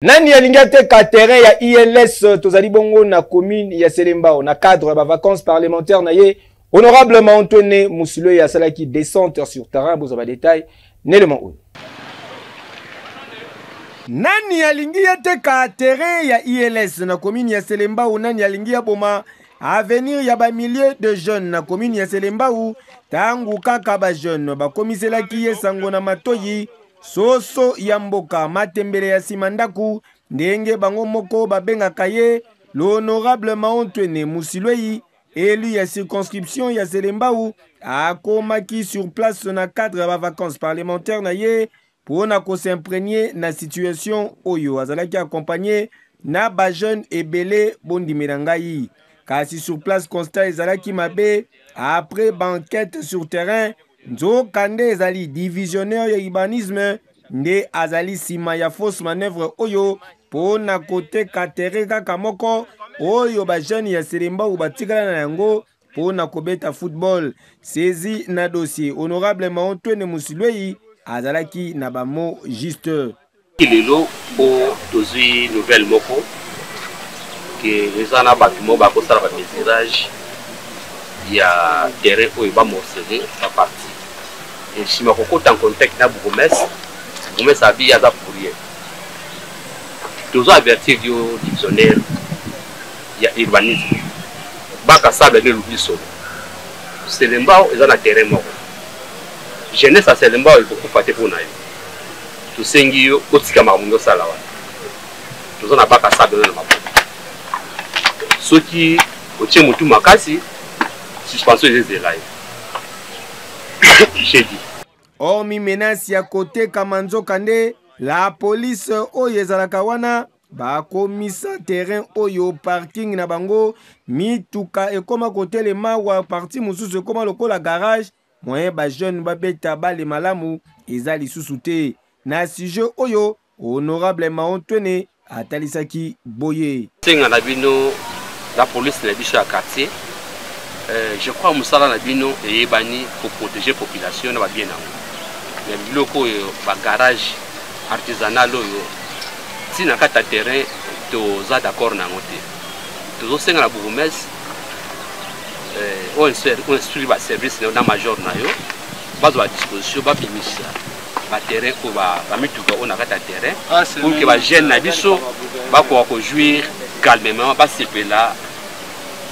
Nani alingi ateka terrain ya ILS? Tozali bongo na commune ya Selembao na cadre ya ba vacances parlementaires na ye. Honorable Maontwene Musilwe asalaki descente sur terrain, bozwa ba détails nelema oyo. Nani alingi ateka terrain ya ILS na commune ya Selembao? Nani alingi aboma avenir ya ba milliers de jeunes na commune ya Selembao? Tangu kaka ba jeunes bakomiselaki ye sango na matoyi, soso ya mboka matembele ya nsima ndako, ndenge bango moko babengaka ye, l'honorable Maontwene Musilwei, élu ya circonscription ya Selembao, akomaki sur place na cadre ya ba vacances parlementaires na ye mpo na kos'imprégner na situation oyo. Azalaki accompagné na ba jeunes ebele, bondimela ngai. Kasi sur place, constat ezalaki mabe. Après banquette sur terrain, nzokande ezali divisionnaire ya urbanisme nde azali nsima ya fausse manœuvre oyo mpo na koteka terrain kaka moko oyo bajeune ya Selembao batikala na yango mpo na kobeta football. Saisi na dossier, honorable Maontwene Musilwei azalaki na bamo juste. Lelo po tozwi nouvelle moko ke eza na bato moko bakosala bamesurage ya terrain oyo bamorcele baparti. Nsima kokota en contact na bourgmestre, bourgmestre abi aza pour rien. Tozo avertir yo divisionnaire ya urbanisme, baka sable nde elubi solo. Selembao eza na terrain moko, jeunesse ya Selembao ekokufa te mpo na yo. Tosengi yo otika makambo nde osala wana. Toza na baka sable na maboko. Soki otie motu makasi, suspension ezezela yo. Jeudi. Hormis menace ya kotekama, nzokande la police oyo ezalaka wana bakomisa terrain oyo parking na bango, mituka ekoma kotelema wa parti mosusu ekoma lokola garage, moyen bajeune babeta bale malamu eza lisusu te. Na sujet oyo, honorable Maontwene atalisaki boye. Senga na bino la police na biso ya quartier, je crois mosala na bino eyebani pour protéger population na babien nango. Na biloko oyo ba garage artisanal oyo ntina kati ya terrain, toza d'accord na yango te. Tozosenga na bourgmestre oyo instruire baservice na major na yo bazwa badisposition, babimisa baterrain oyo, bamituka oyo na kati ya terrain pour que bajeune na biso bakoka kojouir calmement, basepela,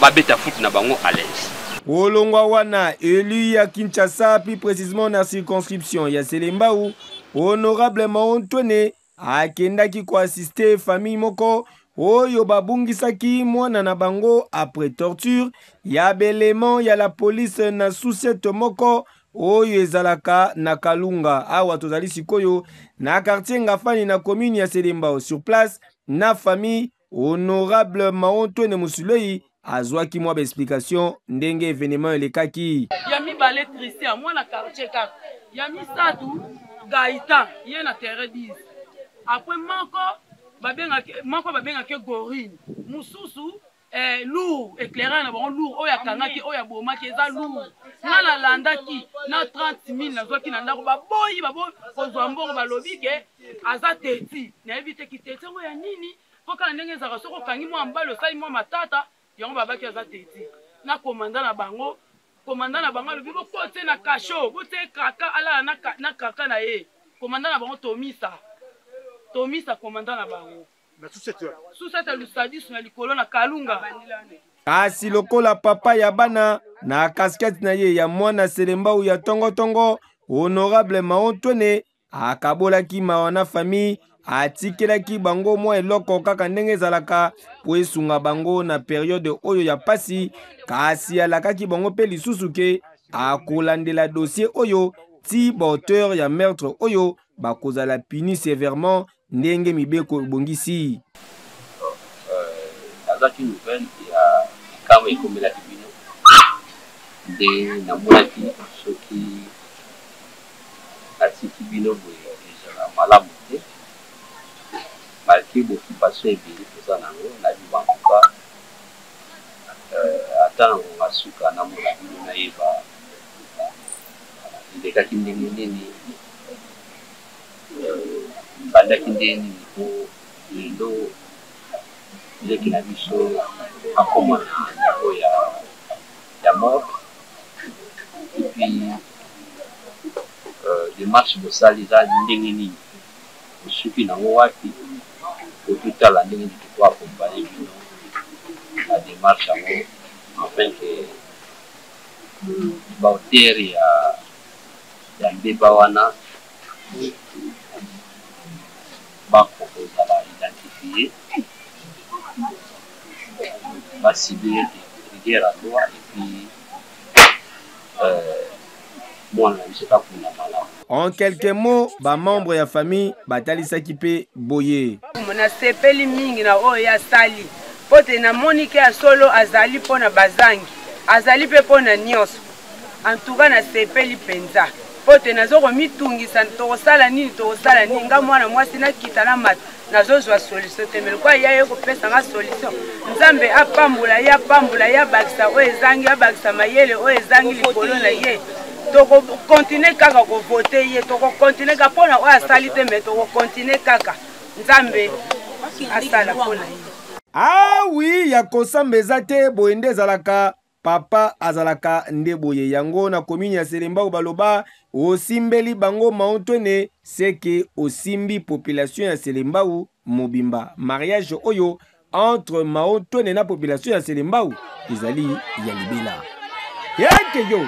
babeta foot na bango à l'aise. Kolongwa wana, élu ya Kinshasa, plus précisément na circonscription ya Selembao, honorable Maontwene akendaki koassiste famille moko oyo babungisaki mwana na bango après torture ya belema ya la police na sous-ciat moko oyo ezalaka na Kalunga. Awa tozali sikoyo na quartier Ngafani na commune ya Selembao. Sur place na famille, honorable Maontwene Musulei azwaki mwa baexplication ndenge événement elekaki. Ya mibale Christian, mwana quartier kaka. Ya misato Gaëtan, ye na terrain 10. Après moko babengaki, moko babengaki Gorine, mosusu lourd éclaireur na bango, lourd oyo akangaki, oyo abomaki eza lourd. Nga nalandaki na 30 000 nazwaki na ndako, baboyi, baboyi kozwa mbongo, balobi ke aza teti. Nayebi te kiteti yango ya nini, mpo kaka ndenge ezalaka soki okangi mwa mobali osali mwa matata yango, babaki aza teti. Na komanda na bango, komanda na bango alobi bokotie na kasho, botie kaka alala na kaka na ye. Komanda na bango Tomisa, Tomisa komanda na bango susete lusadisu na likolo na Kalunga. Kasi lokola papa ya bana na casquette na ye ya mwana Selembao ya tongotongo, honorable Maontwene akabolaki mawa na famille, atikelaki bango mwa eloko kaka ndenge ezalaka po esunga bango na periode oyo ya pasi. Kasi alakaki bango mpe lisusu ke akolandela dossier oyo ti baauteur ya meurtre oyo bakozala puni sévèrement ndenge mibeko ebongisi. Nazwaki nouvelle ya likambo ekomelaki bino, nde namonaki soki natiki bino boye ezala malamu te, malgré boccupation ebele toza nango. Nayebi bantuka ata na ngonga suka namona bino, nayeba elekaki ndenge nini, bandaki ndenge nini po. Lelo leki na biso akoma na niveau ya ya mort et puis demarche bosali eza ndenge nini, bosuki nango wapi, po totala ndenge nini toko accompagner bino na demarche yango afin que ba auteurs ya ya mbeba wana bako kozala identifier, ba subir rigueur ya loi et puis mwana na biso akunda malamu. En quelques mots, ba membres ya famille batalisaki pe boye. Nasepeli mingi na oyo ye asali mpo te namoni ke ya solo azali mpo na bazangi, azali mpe mpo na nyonso. En tout cas nasepeli mpenza mpo te nazo komitungisa, tokosala nini, tokosala nini, nga mwana mwasi nakita na mata nazozwa solution te, mais lokola ye aye kopesa nga solution, Nzambe apambola ye, apambola ye, abakisa oyo ezangi, abakisa mayele oyo ezangi likolo na ye. Tokokontinue kaka kovote ye, tokokontinue kaka mpo na oyo asali te, mais tokokontinue kaka Nzambe asala mpo na ye. Ah oui, ya kosamba eza te, boye nde ezalaka. Papa azalaka nde boye yango na commune ya Selembao baloba osimbeli bango maontwene seke osimbi population ya Selembao mobimba. Mariage oyo entre maontwene na population ya Selembao ezali ya libela. Yeke yo.